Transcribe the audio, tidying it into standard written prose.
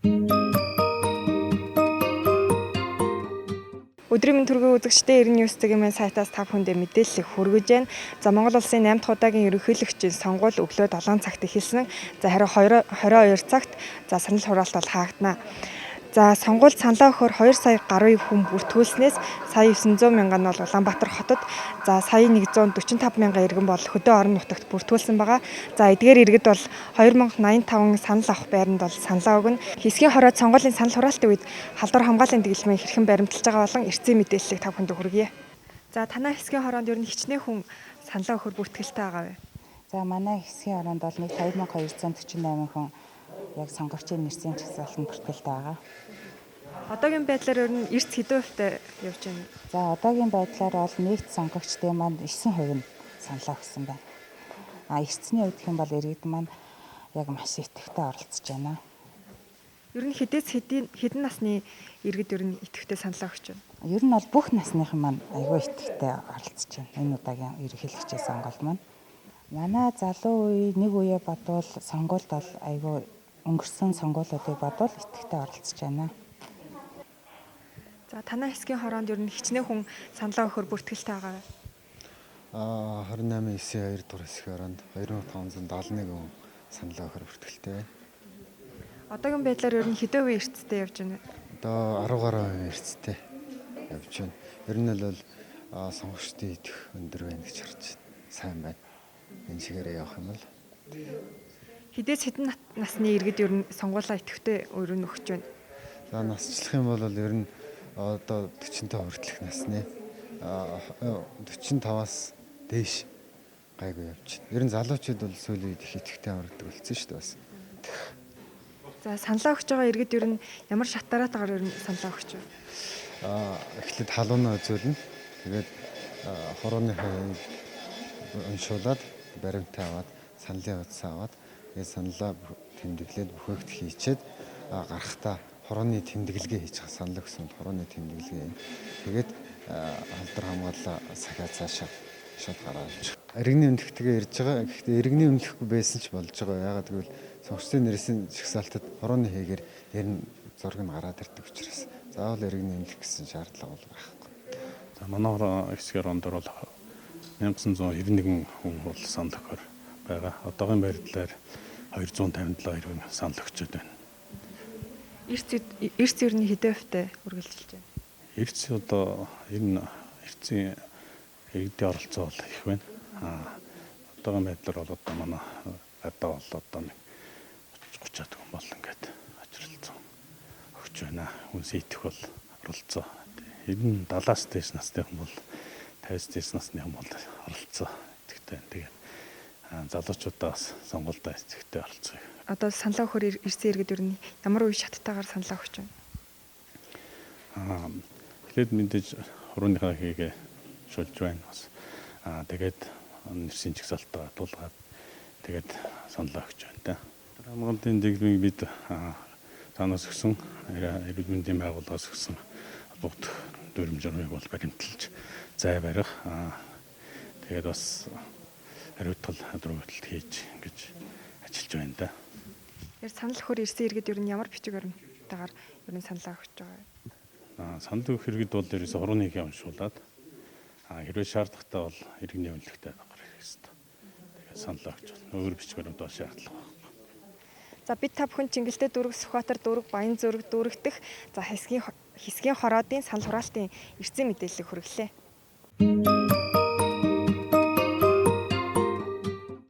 Өдрийн мэнд төргийн үзэгчдээ 90 News цэгийн сайтаас та бүхэндээ мэдээллийг хүргэж байна. За, Монгол улсын 8 дахь удаагийн ерөнхийлөгчийн сонгуул өглөө 7 цагт эхэлсэн. За, харин 22 цагт за санал хураалт бол хаагдана. За, сонгуульд саналаа өгөхөөр 2 сая гаруй хүн бүртгүүлснээс сая 900 мянган нь бол Улаанбаатар хотод, за сая 145 мянган иргэн бол хөдөө орон нутагт бүртгүүлсэн байгаа. За, эдгээр иргэд бол 2085 санал авах байранд бол саналаа өгнө. Хэсгийн хоройд сонгуулийн санал хураалтын үед халдвар хамгааллын дэглэмээ хэрхэн баримталж байгаа болон эрсдийн мэдээллийг та бүхэнд хүргье. За, танай хэсгийн хороонд ер нь хичнээн хүн саналаа өгөхөөр бүртгэлтэй байгаа вэ? За, манай хэсгийн хороонд бол нэг 2248 хүн яг сонгогчийн нэрсийн жагсаалтанд бүртгэлтэй байгаа. Одоогийн байдлаар ер нь эрс хэдэн хувьтай явж байна вэ? За, одоогийн байдлаар бол нэгд сонгогчдын маань 9% нь саналаа өгсөн байна. А эрсний үед гэх юм бол иргэд маань яг маш идэвхтэй оролцож байна. Ер нь хэдээс хэдийн хэдэн насны иргэд ер нь идэвхтэй саналаа өгч байна? Ер нь бол бүх насныхан маань айгүй идэвхтэй оролцож байна. Энэ удаагийн ерөнхийлөгчийн сонголт маань. Манай залуу үе нэг үе бодвол сонгуульд бол айгүй өнгөрсөн сонгуулиудыг бодвол идэвхтэй оролцож байна. За, танай хэсгийн хороонд ер нь хичнээн хүн саналаа өгөхөөр бүртгэлтэй байгаа вэ? 28 9 2 дугаар хэсгийн оронд 2571 хүн саналаа өгөхөөр бүртгэлтэй байна. Одоогийн байдлаар ер нь хэдэн хувийн эрсдэлтэй явж байна вэ? Одоо 10 гаруй хувийн эрсдэлтэй явж байна. Ер нь бол сонгогчдын идэвх өндөр байна гэж харж байна. Сайн байна. Энэ чигээрээ явах юм бол Хэдээс хэдэн насны иргэд ер нь сонгуулаа идэвхтэй ер нь өгч байна? За, насчлах юм бол ер нь одоо 45 хүртэлх насны 45-аас дээш гайгүй явж байна. Ер нь залуучууд бол сүүлийн үед их идэвхтэй ордог болсон шүү дээ бас. За, саналаа өгч байгаа иргэд ер нь ямар шат дараатайгаар ер нь саналаа өгч байна? Эхлээд халуунаа үзүүлнэ. Тэгээд хурууныхаа уншуулад, баримтаа аваад, саналын хуудас аваад, тэгээд саналаа тэмдэглээд, бүхээгт хийчээд, гарахдаа хурууны тэмдэглэгээ хийж байгаа, санал өгсөн хурууны тэмдэглэгээ хийнэ. Тэгээд халдвар хамгааллаа сахиад цаашаа шууд гараад явчих. Иргэний үнэлэхтэйгээ ирж байгаа. Гэхдээ иргэний үнэлэхгүй байсан ч болж байгаа. Яагаад гэвэл сонгогчдын нэрсийн жагсаалтад хурууны хийгээр нэр нь зураг нь гараад ирдэг учраас заавал иргэний үнэлэх гэсэн шаардлага бол байхгүй. За, манай хэсгээр он дээр бол 1991 хүн бол санал өгөхөөр байгаа. Одоогийн байдлаар 257 иргэн санал өгчөөд байна. Эрс ер нь хэдэн хувьтай үргэлжилж байна? Эрс одоо энэ эрсийн иргэдийн оролцоо бол их байна. Одоогийн байдлаар бол одоо манай гадаа бол одоо нэг 30 30-аад хүн бол ингээд очролцсон өгч байна. Хүнс итгэх бол оролцоо. Ер нь 70-аас дээш насны хүн бол, 50-аас дээш насны хүн бол оролцоо идэвхтэй. Тэгээд залуучуудаа бас сонгуульдаа идэвхтэй оролцоо. Одоо саналаа өгөхөөр ирсэн иргэд ер нь ямар үе шаттайгаар саналаа өгч байна? Эхлээд мэдээж хурууныхаа хийгээ шулж байна бас. Тэгээд нэрсийн жагсаалтаа тулгаад, тэгээд саналаа өгч байна та. Хамгаалтын дэглэмийг бид цаанаас өгсөн эрүүл мэндийн байгууллагаас өгсөн холбогдох дүрэм журмыг бол баримталж зай барих. Тэгээд бас хариуцлага хөдөлт хийж ингэж ажиллаж байна да. Яг санал өгөхөөр ирсэн иргэд ер нь ямар бичиг баримттайгаар ер нь саналаа өгч байгаа вэ? Санал өгөх иргэд бол ерөөсө хурууны хийгээ уншуулад, хэрвээ шаардлагатай бол иргэний үнэлэхтэй гарах хэрэгтэй. Тэгээд санал өгч болно. Өөр бичиг баримт бол шаардлага байхгүй. За, бид та бүхэн Чингэлтэй дүүрэг, Сүхбаатар дүүрэг, Баянзүрэг дүүрэг дэх за хэсгийн хороодын санал хураалтын эрсдийн мэдээллийг хүргэлээ.